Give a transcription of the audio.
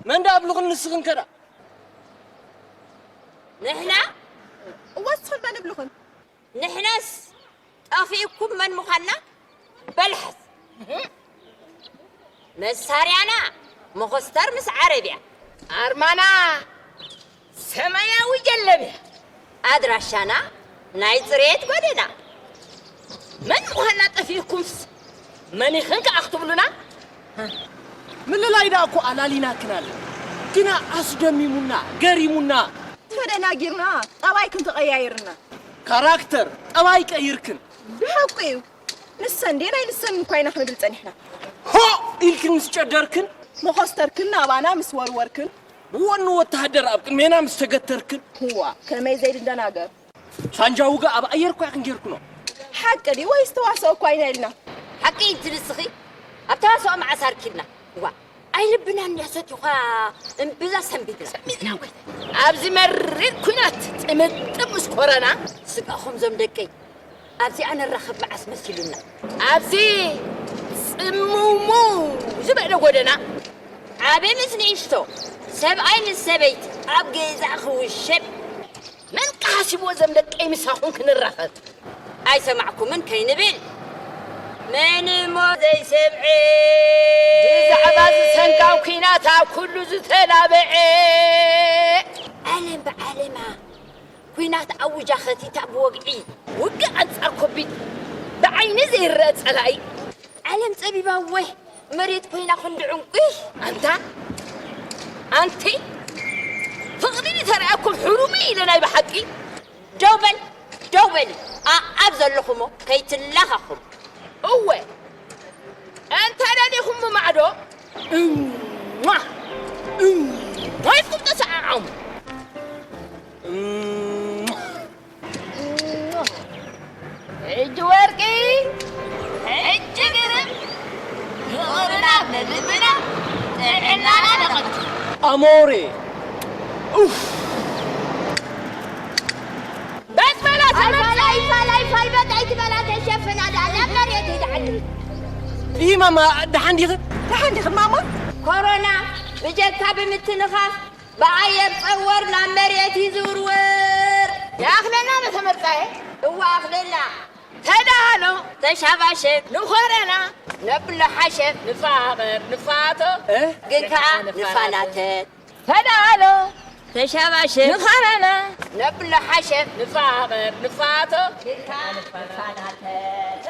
መን ደኣ ኣብልኽን ንስኽን ከ ደኣ? ንሕና? እወ ንስኽን መን ኣብልኽን? ንሕናስ ጠፊእኩም መን ምዃንና በልሐት። መሳርያና መኾስተር ምስ ዓረብያ። ኣርማና ሰማያዊ ጀለብያ። ኣድራሻና ናይ ጽሬት ጎደና። መን ምዃንና ጠፊእኩምስ መን ኢኽን ከኣ ክትብሉና? ምልላይ ደኣ እኮ ኣላሊናክን ኣለ። ግና ኣስደሚሙና፣ ገሪሙና። ተደናጊርና፣ ጠባይክን ተቐያይርና። ካራክተር፣ ጠባይ ቀይርክን። ብሓቁ እዩ። ንሰን ድየ ናይ ንሰን እኳ ኢና ክንብል ጸኒሕና። ሆእ ኢልክን ምስ ጨደርክን። መኾስተርክን ናባና ምስ ወርወርክን። ብወኒ ወተሃደር ኣብ ቅድሜና ምስ ተገተርክን። ህዋ፣ ከመይ ዘይንደናገር። ሳንጃ ውግእ ኣብ ኣየር እኳ ኢኽን ጌርክኖ። ሓቂ ድዩ ወይስ ተዋስኦ እኳ ኢና ኢልና? ሓቂ እዩ እቲ ንስኺ። ኣብ ተዋስኦ መዓስ ኣርኪብና? ዋ፣ ኣይልብናን ድያ ሰቲኹ እምብዛ ሰንቢድና። ሰንቢድና ጎይታይ። ኣብዚ መሪር ኲናት ጥምጥም ምስ ኮረና። ስጋኹም ዞም ደቀይ ኣብዚኣ ንራኸብ መዓስ መሲሉና። ኣብዚ ጽምውምው ዝበለ ጎደና። ዓቢ ምስ ንእሽቶ፣ ሰብኣይ ምስ ሰበይቲ ኣብ ገዛ ክውሸብ። መን ከ ሓሲብዎ ዘም ደቀይ ምሳኹም ክንራኸብ? ኣይሰማዕኩምን ከይንብል። መን እሞ ዘይሰምዐ? ብዛዕባ ዝሰንካው ኲናት ኣብ ኩሉ ዝተላበዐ። ዓለም ብዓለማ ኲናት ኣውጃ ኸቲታ ብወግዒ። ውግእ ኣንጻር ኮቪድ ብዓይኒ ዘይረአ ጸላኢ። ዓለም ጸቢባ እወ መሬት ኮይና ክንዲ ዕንቁ። ኣንታ ኣንቲ ፍቕሪ ተራእኩም ሕሩሚ ኢለ ናይ ብሓቂ። ደው በል ደው በሊ ኣኣብ ዘለኹሞ ከይትላኻኹም። እወ ኣንታ ደሊኹም ብማዕዶ እማ እማ ኢልኩም ተሰዓዓሙ። እማ ሕጂ ወርቂ ሕጂ ግርም ፍቕርና ብልብና ጥዕናና ነቐድም። ኣሞሬ ኡፍ በጥ በላ ተመርፃ ይፋል ኣይፋል በጥ ኣይትበላ ተሸፍና ደኣ ናብ መሬት ይድዓል። ይማማ ደሓን ዲኺ? ደሓን ዲኺ ማማ? ኮሮና ብጀካ ብምትንኻፍ ብኣየር ጸወር ናብ መሬት ይዝውርወር። ይኣኽለና ዶ ተመርጻኤ? እወ ኣኽለና። ተዳሎ ተሻባሸብ ንኾረና ነብሎ ሓሸብ ንፋቐር ንፋቶ እ? ግን ከኣ ንፋናተት። ተዳሎ ተሻባሸብ ንኾረና ነብሎ ሓሸብ ንፋቐር ንፋቶ ግን ከኣ ንፋናተት።